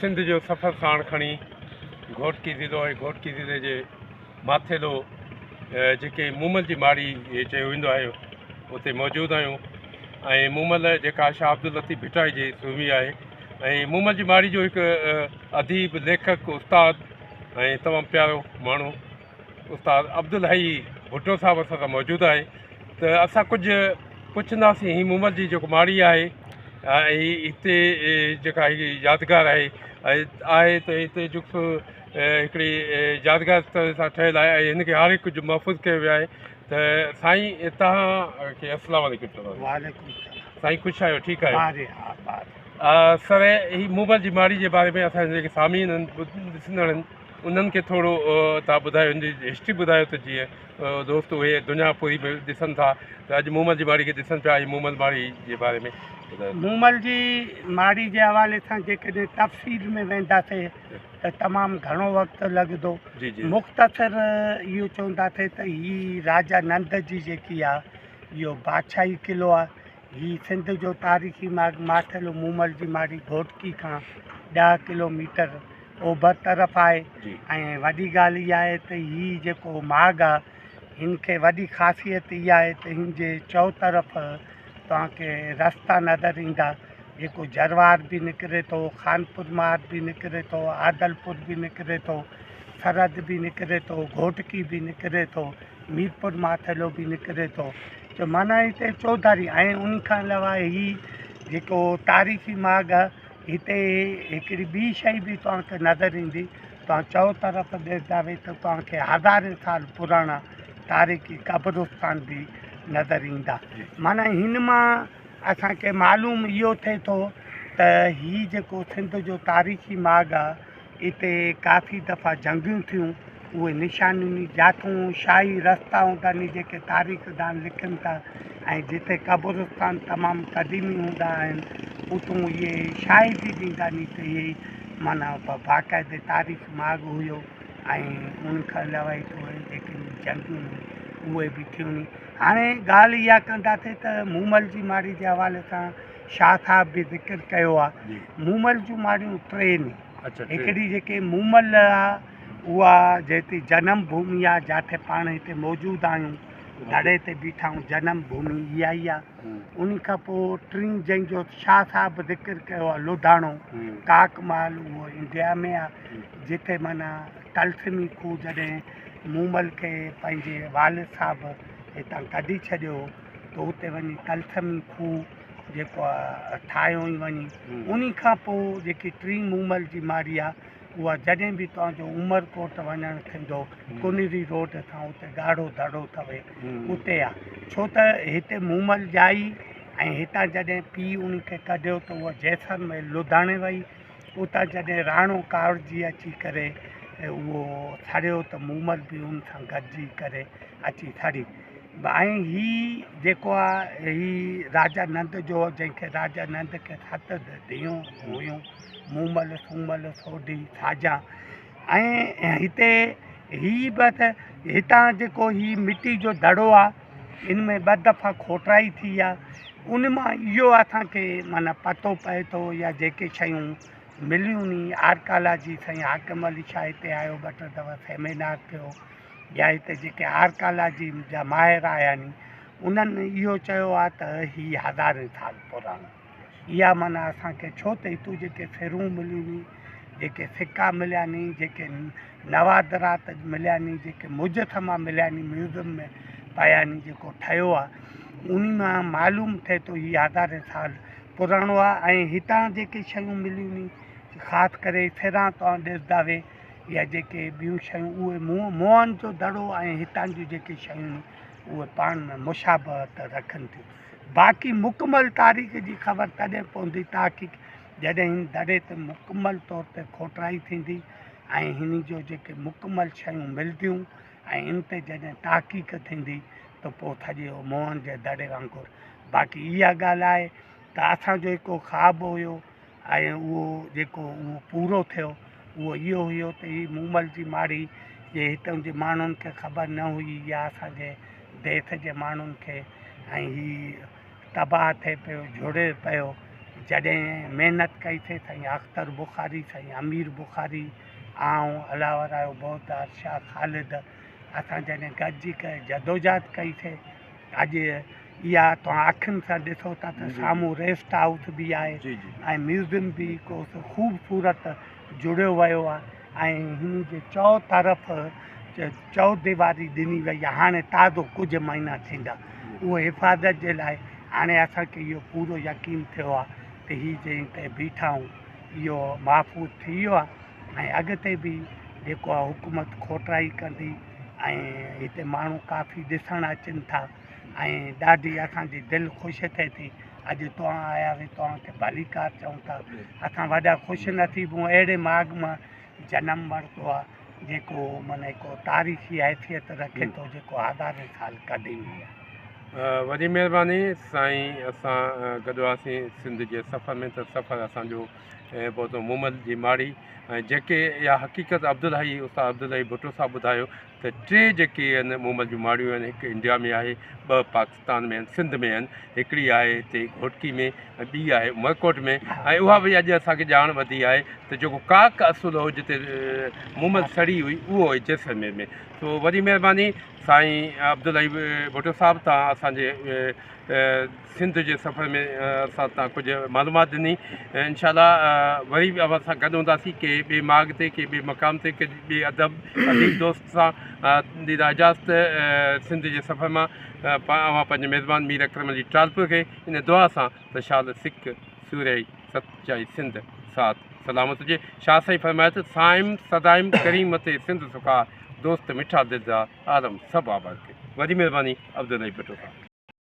سنڌ جو سفر ساڻ کڻي گهوٽڪي ضلعو ۽ گهوٽڪي ضلعي جي ماٿيلو جيڪي مومل جي ماڙي چيو ويندو آهي اتي موجود آهيون ۽ مومل جيڪا شاهه عبداللطيف ڀٽائي جي سومي آهي ۽ مومل جي ماڙي جو هڪ اديب ليکڪ استاد ۽ تمام پيارو ماڻهو استاد عبدالحئي ڀٽو صاحب اسان سان موجود آهي ته اسان ڪجهه پڇنداسين هي مومل جي جيڪو ماڙي آهي ۽ هتي جيڪا هي يادگار آهي ۽ آهي ته هتي جيڪو هڪڙي يادگار طرح سان ٺهيل آهي ۽ هن کي هاڻي ڪجهه محفوظ ڪيو ويو آهي ته سائين توهان کي السلام عليڪم چونداسين. وعليڪم السلام. سائين خوش آهيو ٺيڪ آهيو؟ باري ها باري. سر هي مومل جي ماڙي جي باري ۾ اسان جي جيڪي سامعين آهن ڏسندڙ آهن انهن کي ٿورو توهان ٻڌايو ان جي هسٽري ٻڌايو ته جيئن دوست اهي دنيا پوري ۾ ڏسن ٿا ته اڄ مومل جي ماڙي کي ڏسن پيا ۽ مومل ماڙي جي باري ۾ ٻڌايو. مومل جي ماڙي جي حوالي سان جيڪڏهن تفصيل ۾ وينداسين ته تمام گهڻو وقت لڳندو. جي جي. مختصر اهو چونداسين ته هي راجا نند جي جيڪي آ اهو بادشاهي قلعو آ. هي سنڌ جو تاريخي ماڳ ماٿيلو مومل جي ماڙي گهوٽڪي کان 10 ڪلو ميٽر اوڀر طرف آهي ۽ وڏي ڳالهه اها آهي ته هي جيڪو ماڳ آهي هن کي وڏي خاصيت اها آهي ته هن جي چؤطرف توهان کي رستا نظر ايندا جيڪو جروار به نڪري ٿو خانپور مار به نڪري ٿو عادلپور به نڪري ٿو سرحد به نڪري ٿو گهوٽڪي به نڪري ٿو ميرپور ماٿيلو به نڪري ٿو ته معنيٰ هتي چوڌاري ۽ ان کان علاوه هي جيڪو تاريخي ماڳ آهي هتي هڪڙي ٻي شيء به توهان کي نظر ايندي، توهان چؤطرف ڏسندا وي ته توهان کي هزارين سال پراڻا تاريخي قبرستان به نظر ايندا. معنيٰ هن مان اسان کي معلوم اهو ٿئي ٿو ته هي جيڪو سنڌ جو تاريخي ماڳ آهي، اتي ڪافي دفعا جنگيون ٿيون، اهي نشانيون جاٿون شاهي رستا هوندا ني جيڪي تاريخدان لکن ٿا ۽ جتي قبرستان تمام قديمي هوندا آهن اتون اهي شاهدي ڏيندا ني ته اهي معنيٰ باقاعدي تاريخ ماڳ هيو ۽ ان کان علاوه هتو جيڪي جنگيون اهي به ٿيون ني. هاڻي ڳالهه اها ڪنداسين ته مومل جي ماڙي جي حوالي سان شاهه صاحب به ذڪر ڪيو آهي. مومل جون ماڙيون ٽي ني. هڪڙي جيڪي مومل آ اها جتي جنم ڀومي آ جاٿي پاڻ هتي موجود آهيون دڙي تي بيٺا آهيون جنم ڀومي اها ئي آ ان کان پوء ٽين جنهن جو شاهه صاحب ذڪر ڪيو آ لڌاڻو ڪاڪ محل اهو انڊيا ۾ آ جتي معنيٰ طلسمي کوهه جڏهن مومل کي پنهنجي والد صاحب هتان ڪڍي ڇڏيو هو ته اتي وڃي طلسمي کوهه جيڪو آ ٺاهيو ئي وڃي. انهي کان پوء جيڪي ٽين مومل جي ماڙي آ اها جڏهن به توهان جو عمرڪوٽ وڃڻ ٿيندو ڪنري روڊ سان اتي ڳاڙهو دڙو اٿوي اتي آ ڇو ته هتي مومل ڄائي ۽ هتان جڏهن پيء انهي کي ڪڍيو ته اها جيسلمير لڌاڻي وئي اتان جڏهن راڻو ڪاوڙجي اچي ڪري اهو سڙيو ته مومل به ان سان گڏجي ڪري اچي سڙي. ۽ هي جيڪو آ هي راجا نند جو جنهن کي راجا نند کي ست ڌيئون هيون مومل سومل سوڍي ساجان ۽ هتي هي به ته هتان جيڪو هي مٽي جو دڙو آ ان ۾ ٻه دفعا کوٽرائي ٿي آ ان مان اهو اسان کي معنيٰ پتو پئي ٿو يا جيڪي شيون مليون ني آرڪالاجي سائين حاڪم علي شاهه هتي آيو ٻه ٽي دفعا سيمينار ٿيو يا هتي جيڪي آرڪالاجي جا ماهر آيا ني انهن اهو چيو آهي ته هي هزارين سال پراڻو اها معنيٰ اسان کي ڇو ته هتون جيڪي سرون مليون ني جيڪي سڪا مليا ني جيڪي نوادرات مليا ني جيڪي مجسما مليا ني ميوزيم ۾ پيا ني جيڪو ٺهيو آهي انهي مان معلوم ٿئي ٿو هي هزارين سال پراڻو آهي ۽ هتان جيڪي شيون مليون ني خاص ڪري سران توهان ڏسندا وي يا جيڪي ٻيون شيون اهي موهن جو دڙو ۽ هتان جون جيڪي شيون اهي پاڻ ۾ مشابهت رکن ٿيون. باقي مڪمل تاريخ جي خبر تڏهن پوندي تحقيق جڏهن هن دڙي تي مڪمل طور تي کوٽرائي ٿيندي ۽ هن جو جيڪي مڪمل شيون ملنديون ۽ ان تي جڏهن تحقيق ٿيندي ته پوء سڄو موهن جي دڙي وانگر باقي اها ڳالهه آهي ته اسان جو هڪ خواب هيو ۽ اهو جيڪو اهو پورو ٿيو اهو اهو هيو ته هي مومل جي ماڙي جي هتان جي ماڻهن کي خبر نه هئي يا اسان جي ديس جي ماڻهن کي ۽ هي تباهه ٿئي پيو جڙي پيو جڏهن محنت ڪئي سي سائين اختر بخاري، سائين امير بخاري، آئون، الله ورايو بوتار، شاهه خالد، اسان جڏهن گڏجي ڪري جدوجهد ڪئي سي، اڄ اها توهان اکين سان ڏسو ٿا ته سامهون ريسٽ هائوس به آهي ۽ ميوزيم به هڪ خوبصورت جڙيو ويو آهي ۽ هن جي چؤ طرف چؤ ديواري ڏني وئي آهي. هاڻي تازو ڪجهه مهينا ٿيندا اهو حفاظت جي لاء. هاڻي اسان کي اهو پورو يقين ٿيو آهي ته هي جنهن تي بيٺا آهيون اهو محفوظ ٿي ويو آهي ۽ اڳتي به جيڪو آهي حڪومت کوٽرائي ڪندي ۽ هتي ماڻهو ڪافي ڏسڻ اچن ٿا ۽ ڏاڍي اسان جي دل خوش ٿئي ٿي. اڄ توهان آيا آهيو، توهان کي ڀليڪار چئون ٿا. اسان وڏا خوش نصيب آهيون، اهڙي ماڳ مان جنم ورتو آهي جيڪو معنيٰ هڪ تاريخي حيثيت رکي ٿو، جيڪو هزارين سال قديمي آهي. وڏي مهرباني سائين، اسان گڏ هئاسين سنڌ جي سفر ۾ ته سفر اسان جو پهتو مومل جي ماڙي ۽ جيڪي اها حقيقت عبدالحئي استاد عبدالحئي ڀٽو صاحب ٻڌايو ته ٽي جيڪي آهن مومل جون ماڙيون آهن، هڪ انڊيا ۾ آهي، ٻه پاڪستان ۾ آهن، سنڌ ۾ آهن، هڪڙي آهي هتي گهوٽڪي ۾ ۽ ٻي آهي عمرڪوٽ ۾. ۽ اها به اڄ اسان کي ڄاڻ وڌي آهي ته جيڪو ڪاڪ اصل هو جتي مومل سڙي هئي اهو هئي جيسلمير ۾. سو وڏي مهرباني سائين عبدالحئي ڀٽو صاحب، تان اسان جي سنڌ جي سفر ۾ اسان تان ڪجهه معلومات ڏني. انشاء الله وري به اوهان سان گڏ هونداسين ڪي ٻئي ماڳ تي، ڪي ٻئي مقام تي، ڪي ٻئي ادب اديب دوست سان. ڏيندا اجازت سنڌ جي سفر مان اوهان پنهنجي ميزبان مير اڪرم علي ٽالپر کي ان دعا سان ته شال سڪ سورهيائي سچائي سنڌ ساٿ سلامت هجي. شاهه سائين فرمايو ته صائم سدائم ڪريم تي سنڌ سڪار، دوست مٺا دلدار عالم سڀ آباد ڪري. وڏي مهرباني عبدالحئي ڀٽو صاحب.